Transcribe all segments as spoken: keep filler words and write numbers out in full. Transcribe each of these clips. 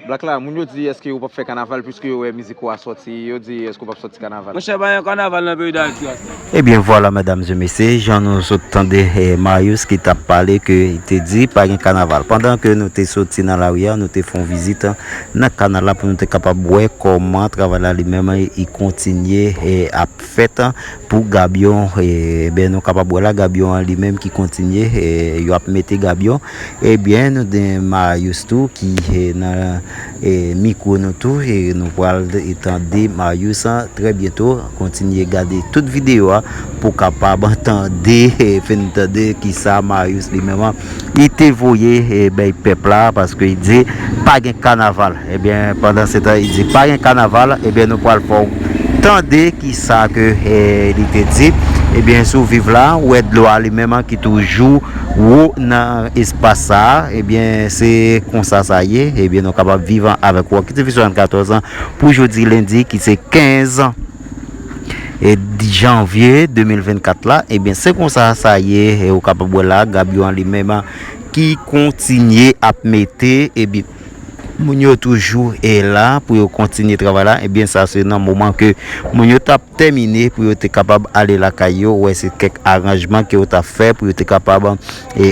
Black la, moun yo di èske ou p ap fè kanaval piske yo wè mizik ou a sòti, yo di èske ou p ap sòti kanaval? Monchè, pa gen kanaval nan peyi Dayiti a. Ebyen vwala medam e mesye, jan nou sot tande eh, Marius ki t ap pale ke li te di pa gen kanaval. Pandan ke nou te soti nan lari a, nou te fè yon vizit nan kanal la pou nou te kapab wè kòman travay la li menm li kontinye eh, ap fèt pou gabyon. Ebyen nou kapab wè la gabyon an li menm ki kontinye, yo ap mete gabyon. Ebyen nou gen Marius tou ki nan mikwo nou tou, nou pral tande Marius trè byento. Kontinye gade tout videyo a pou kapab tande, fè n tande kisa Marius li menm li te voye bay pèp la, paske li di pa gen kanaval. Ebyen pandan se tan li di pa gen kanaval, ebyen nou pral fè w tande kisa ke li te di. Ebyen si w viv la, ou wè dlo a li menm ki toujou wo nan espas sa a. Ebyen se konsa sa ye. Ebyen nou kapab viv avèk Rocky T V swasannkatorz pou jodi lendi ki se kenz janvye de mil vennkat la. Ebyen se konsa sa ye. Ou kapab wè la gabyon li menm ki kontinye ap mete, ebyen moun yo toujou la pou yo kontinye travay la. Ebyen sa se nan moman ke moun yo t ap tèmine pou yo te kapab ale lakay yo. Wè se kèk aranjman ke yo t ap fè pou yo te kapab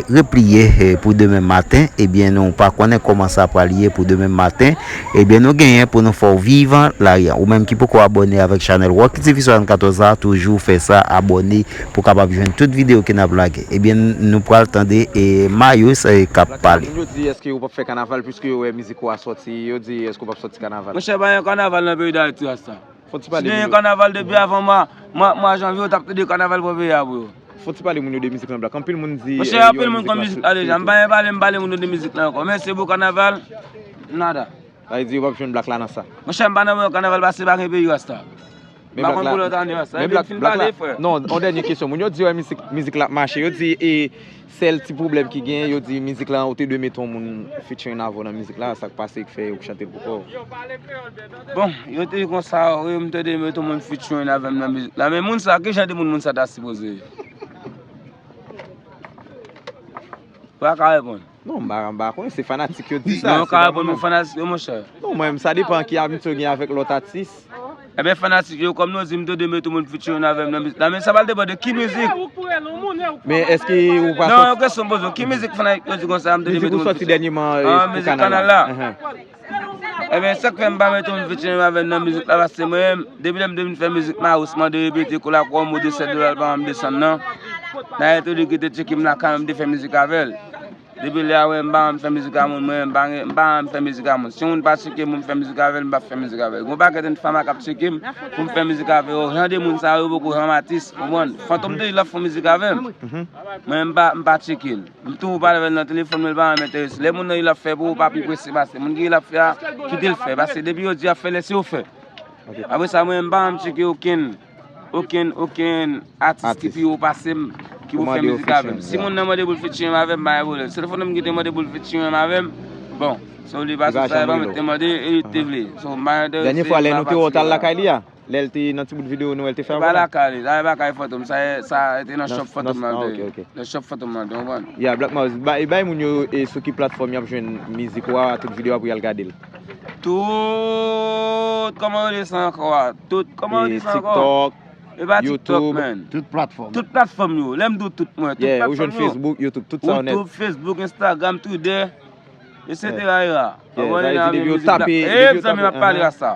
repliye pou demen maten. Ebyen nou pa konnen kòman sa pral ye pou demen maten. Ebyen nou genyen pou nou fè w viv lari a. Ou menm ki poko abòne avèk chanèl Rocky T V swasannkatorz la, toujou fè sa, abòne pou kapab jwenn tout videyo ke n ap lage. Ebyen nou pral tande Marius k ap pale. Moun yo di èske ou p ap fè kanaval piske yo wè mizik ou a sòti, yo di èske ou p ap sòti kanaval? Monchè, pa gen kanaval nan peyi Dayiti a. Si te gen kanaval depi avan mwa mwa janvye, ou t ap tande kanaval pou peyi a pou yo. Fò ti pale moun yo de mizik lan Black. Anpil moun di. Monchè, anpil moun konn mizik la deja. M pa gen pale, m pale moun yo de mizik lan ankò. Men se pou kanaval, nada. Sa vle di yo p ap jwenn Black la nan sa. Monchè, m pa nan mwen kanaval pase pa gen peyi rasta. M pa konn pou lòt ane rasta. Epi m fin pale, frè. Non, yon dènye kesyon. Moun yo di wè mizik, mizik la ap mache. Yo di e sèl ti pwoblèm ki genyen, yo di mizik la, ou te dwe mete yon moun featuring avè w nan mizik la. Sa k pase k fè yo k chante l pou kò w? Bon, yo te di konsa, wi, m te dwe mete yon moun featuring avè m nan mizik la. Men moun sa, ki jan de moun moun sa ta sipoze ye? Ou pa ka reponn. Non, m pa, m pa konnen, se fanatik yo di sa. Non, yo ka reponn, men fanatik yo, monchè. Non, mwen, sa depan ki abitye w gen avèk lòt atis. Ebyen, fanatik yo, kòm nou di, m te dwe mete yon moun featuring avè m nan mizik la. Men sa pral depann de ki mizik. Men èske ou pa sòti? Non, yon kesyon m poze w. Ki mizik fanatik yo di konsa, m te dwe mete yon moun featuring? Mizik ou sòti dènyèman pou kanal la. Ebyen, sa k fè m pa mete yon featuring avè m nan mizik la, paske mwen menm, depi lè m te vin fè mizik Marius, mande repete, kou la kòm ou de sèt dola, l pa janm desann nan. Dayè, tou li ki te tcheke m lakay mwen, m te fè mizik avè l. Depi lè a, wè, m pa janm fè mizik a moun, mwen, m pa, m pa janm fè mizik a moun. Si yon moun pa tcheke m pou m fè mizik avè l, m p ap fè mizik avè l. Gon pakèt fanm k ap tcheke m pou m fè mizik avè yo. Jan de moun sa yo, poko janm atis, konprann? Fantom te di l ap fè mizik avè m. Mwen, m pa, m pa tcheke l. M toujou pale avè l nan telefòn, men l pa janm enterese. Lè moun nan di l ap fè pou ou, pa pi prese pase. Moun ki di l ap fè a, kite l fè. Paske depi yo di y ap fè, lèse yo fè. Apre sa, mwen, m pa janm tcheke okenn, okenn, okenn atis ki pi wo pase m, ki pou fè mizik avè m. Si moun nan mande pou l featuring avè m, pa gen pwoblèm. Sèl fantom ki te mande pou l featuring avè m, bon, se w li pase, sa e pa mwen ki te mande, e li te vle. So, m pa enterese, m pa patisipe. Dènye fwa, lè nou te wè w, w t al lakay li a? Lè l te nan ti bout videyo nou wè l te fè avè w la? Se pa lakay li, sa e pa kay Fantom, sa e, sa e te nan shop Fantom nan l te ye. Nan shop Fantom nan l te, w konprann? Ya, Black Mouse, bay, bay moun yo e sou ki platfòm y ap jwenn mizik ou a, tout videyo a pou y al gade l. Tout, kòman yo rele sa ankò a? Tout, kòman yo rele sa ankò? TikTok, e pa TikTok, man. Tout platfòm. Tout platfòm yo. Lè m di w tout, mwen, tout platfòm yo. Ou jwenn Facebook, YouTube, tout sa w nèt. YouTube, Facebook, Instagram, Twitter. Etsetera. Sa vle di depi yo tape, depi yo tape, zanmi, m ap pale a sa.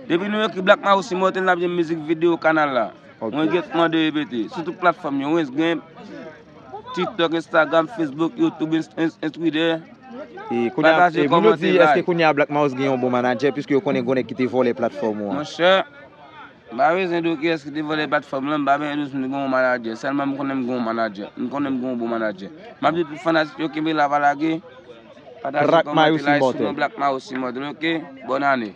Depi nou ekri Black Mouse Immortel, n ap jwenn mizik, videyo, kanal la. Mwen gen mande repete. Sou tout platfòm yo, mwen gen TikTok, Instagram, Facebook, YouTube, Twitter. Pataje, kòmante, like. Moun yo di èske kounye a Black Mouse gen yon bon manadjè, piske yo konnen gon nèg ki te vòlè platfòm ou an? Monchè, m pa bezwen di w kiyès ki te vòlè platfòm lan, m pa bezwen di w si m te gen yon manadjè. Sèlman m konnen m gen yon manadjè. M konnen m gen yon bon manadjè. M ap di tout fanatik yo kenbe la, pa lage. Pataje, kòmante, like sou non Black Mouse Immortel, ok? Bòn ane.